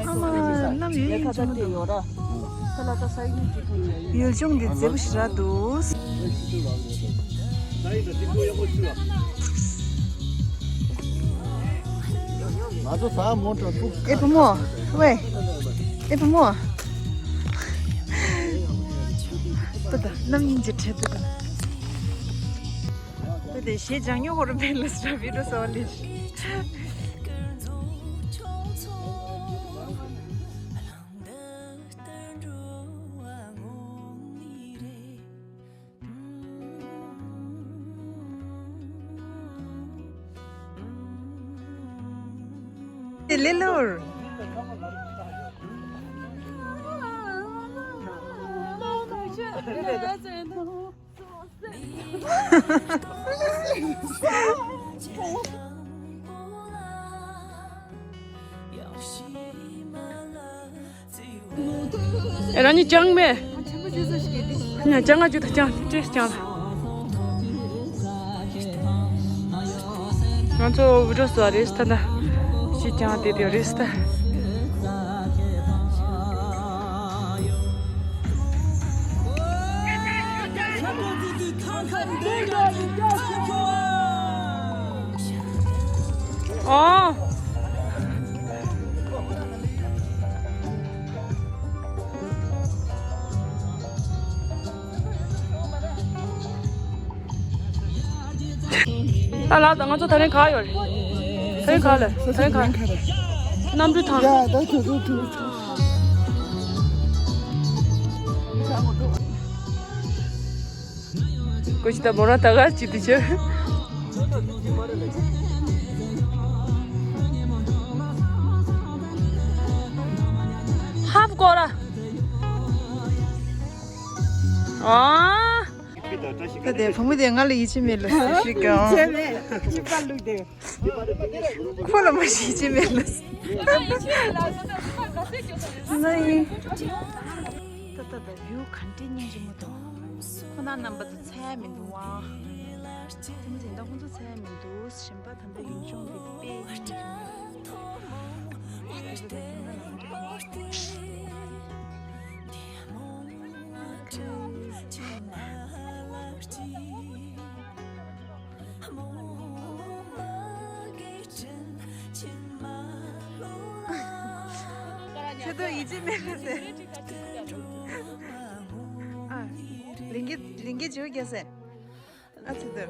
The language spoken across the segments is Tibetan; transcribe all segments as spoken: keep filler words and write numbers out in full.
ཨ་མ་ནམ་ཡོད་ཡིན་ཅུང་མི་འདུག་ཡུལ་ལྗོངས་འདི་མཛེས་པོ་ཞེ་དྲག་འདུག་ང་ཚོ་ཟ་མོ་འགྲོ་འདུག་ཨེ་བུ་མོ། ཝེ། ཨེ་བུ་མོ། ད་ད་ནམ་ཡིན་གྱི་འཕྲད་དུ་ད། ད་དེ་གཞས་ལྗང་ཉོ་ཧོ་རུ་མེ་ལ་སྲ་བི་རུ་སོ་ལེ། དེ་ལེ་ལོར། ཨེ་རང་ཉིད་ཅང་མེད། ཉ་ཅང་ང་ཅུ་ད་ཅང་ཏྲེས་ཅང་ལ། ང་ཚོ་བི་ཌིའོ་བཟོ་བ་རེད་ད་ད། ཅི་ཅང་དེ་དེ་རེད་ད། ཨོ། ད་ལགས་ད་ང་ཚོ་ད་རིང་ག་ཡོད་རེད། ད་རིང་ག་ལ་ད་རིང་ག་གནམ་གྲུ་ཐང་། ཡ་ད་དུ་དུ་དུ། ཀོ་ཅི་ད་མོ་རང་ད་ག་ཅི་དུ་ཆེ། ཧབ་ཀོ་ར། ཨ། ད་དེ་བུ་མོ་དེ་ང་ལ་ཡིད་ཆེས་མེད་ལ་ཞིག་གང་། ཡིད་ཆེས་མེད། ཅི་པ་ལུག་དེ། ཁོ་ལ་མ་ཞིག་ཡིད་ཆེས་མེད་ལ། ང་ཡིན། ད་ད་ད་བིའུ་ག་འདྲ་སྙིང་རྗེ་མོ་འདུག་ཁོ་ན་རྣམ་པ་ཚོ་ཚད་མི་འདུག་ཨ། དེ་མོ་དེ་འདྲ་ཁོ་ཚོ་ཚད་མི་འདུག་གཞན་པ་ད་ལྟ་ཡུལ་ལྗོངས་འདི་དཔེ་སྙིང་རྗེ་མོ་འདུག་ཚེ་ཏོ་ཡིད་ཆེས་མེད་ཟེར། ཨ། ལིང་གེ་ལིང་གེ་བྱོས་རྒྱ་ཟེར། ཨ་ཚེ་ཏོ།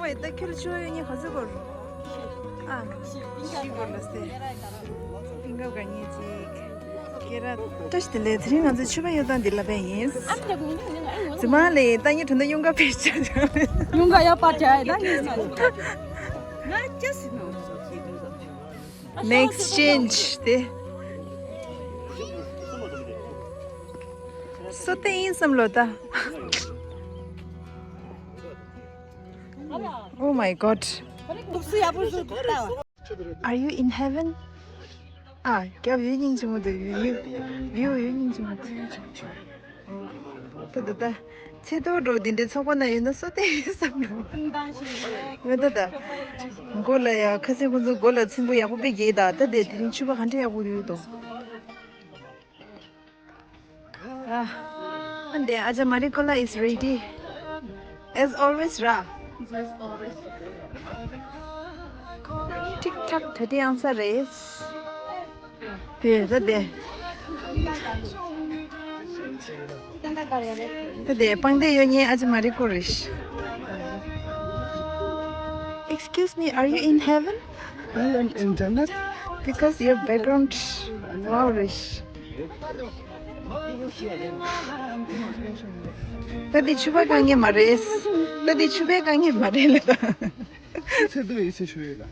ཝེ་ད་ཁྱོད་ཆུ་བ་ཡོད་ཉེ་ག་ཚོད་སྐོར། ཨ། ཤི་སྐོར་ལ་སེ། ཕིང་ཀ་ག་ཉེ་ཅིག་ཁྱེད་རང་བཀྲ་ཤིས་བདེ་ལེགས། དེ་རིང་ང་ཚོ་ཕྱུ་པ་ཡོད་སྟངས་འདི་ལ་ཕན་ཡིན། རྫི་མ་ལས་ཏ་ཉི་དྲུང་ད་ཡོང་ག་ཕེབས་བྱ། ཡོང་ག་ཡ་པ་བྱ་ཡ་ད་ངས་ང་ཅི་སི་ནོ། Next change དེ། སོ་ཏེ་ཡིན་བསམ་ལོ་ད། Oh my God. འདུག་སེ་ཡག་པོ་བཟོས་འདུག་ད། Are you in heaven? ཨ། རྒྱབ་ཡོད་སྙིང་རྗེ་མོ་འདུག་ཡོད་ཡོད་ཡོད་སྙིང་རྗེ་མོ་འདུག་ད་ད་ད། ཚེ་ཏོ་འགྲོ་འདི་འདྲའི་ཚོགས་པ་ན་ཡོད་ན་སོ་ཏེ་ཡིན་བསམ་ཡོད་ད་ད། མགོ་ལ་ཡ་ཁ་སང་ཁོང་ཚོ་མགོ་ལ་ཚེམ་བུ་ཡག་པོ་དཔེ་རྒྱས་ད། ད་དེ་དེ་རིང་ཕྱུ་པ་ག་འདྲ་ཡག་པོ་ཡོད་དོ། ཨ་འདི་ཨ་ཅག་མ་རི་ཀོ་ལ་is ready as always ར། ཐིག་ཐག་ད་དེ་ཡང་ས་རེད། དེ་ད་དེ། ད་དེ་པང་དེ་ཡོད་ཉེ་ཨ་ཅག་མ་རི་ཀོ་རེད། Excuse me, are you in heaven? I am in Jannat because your background wow རེད། ད་དེ་ཕྱུ་པ་དཀའ་ངལ་མ་རེད། ད་དེ་ཕྱུ་པའི་དཀའ་ངལ་མ་རེད་ལ། ཚེ་ཏོ་ཡིད་ཆེས་ཞུ་ཡོད་ལ།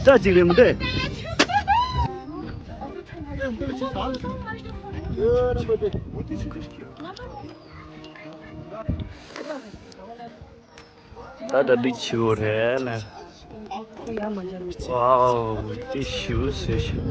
ཅག་ཅིག་རེད་མི་འདུག་ད་ད་འདི་ཆི་བོ་རེད་ལ། ཝའོ། དེ་ཞུ་ཟེར་ཞིག་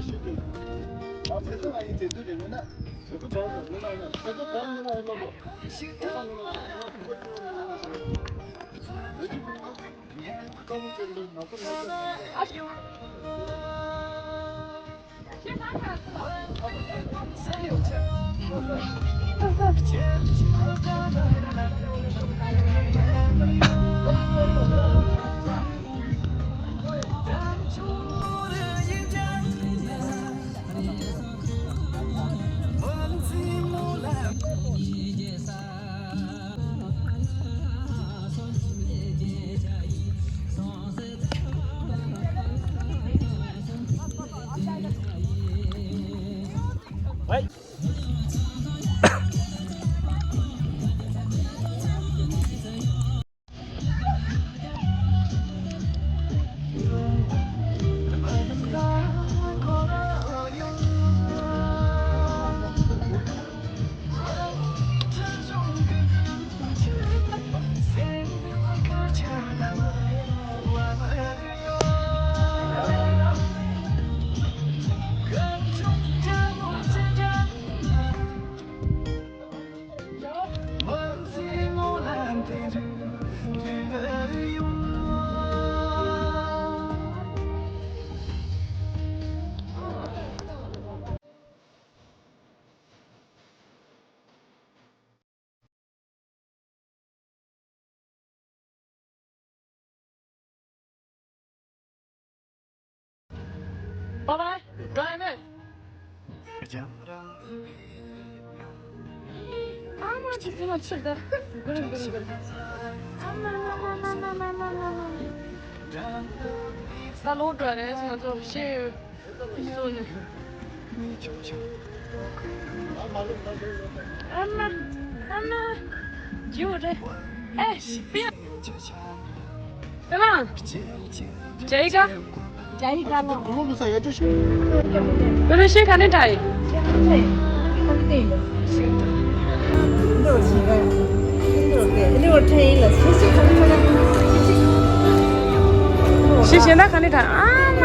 ཤི་ཤི་ན་ག་ནས་དྲ། ཨ་མ།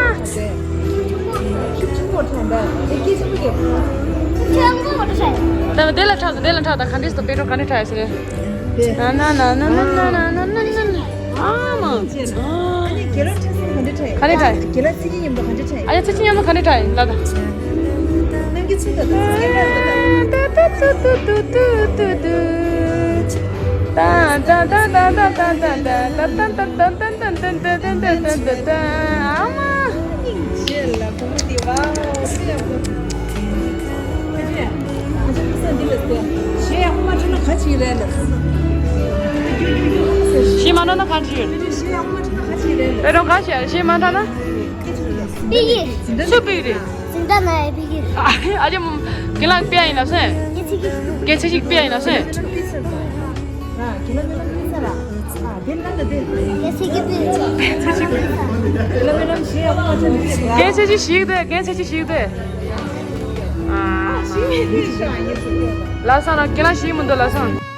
ད་དེ་ལ་ཁྲག་དེ་ལ་ཁྲག་དང་ག་འདྲས་སུ་པེ་ཏྲོ་ག་ནས་དྲ་ཡ་ཟེར། ན་ན་ན། ཨ་མ། ག་ནས་དྲ། ཨ་ཡ་ཚེ་ཆེ་མཉམ་དུ་ག་ནས་དྲ་ཡིན་ལ་ད། ཤི་མ་འགྲོ་ན་ག་ཅི་ཡོད། པེ་ཏྲོ་ག་ཤི་ཤི་མ་འགྲོ་ན། པི་ཡི། སུ་པི་རེད། འཛིན་གྲྭ་ན་ཡི་པི་ཡི། ཨ་ཅེ་མོ་ཁྱེད་རང་པེ་ཡིན་ན་སེ། ངེད་ཚེ་གི། ངེད་ཚེ་གཅིག་པེ་ཡིན་ན་སེ། ངེད་ཚེ་གི་པི། ངེད་ཚེ་གཅིག་ཞིག་དེ་ངེད་ཚེ་གཅིག་ཞིག་དེ། ཨ། ལ་སང་ན་ཁྱེད་རང་ཞིག་མི་འདུག་ལ་སང་།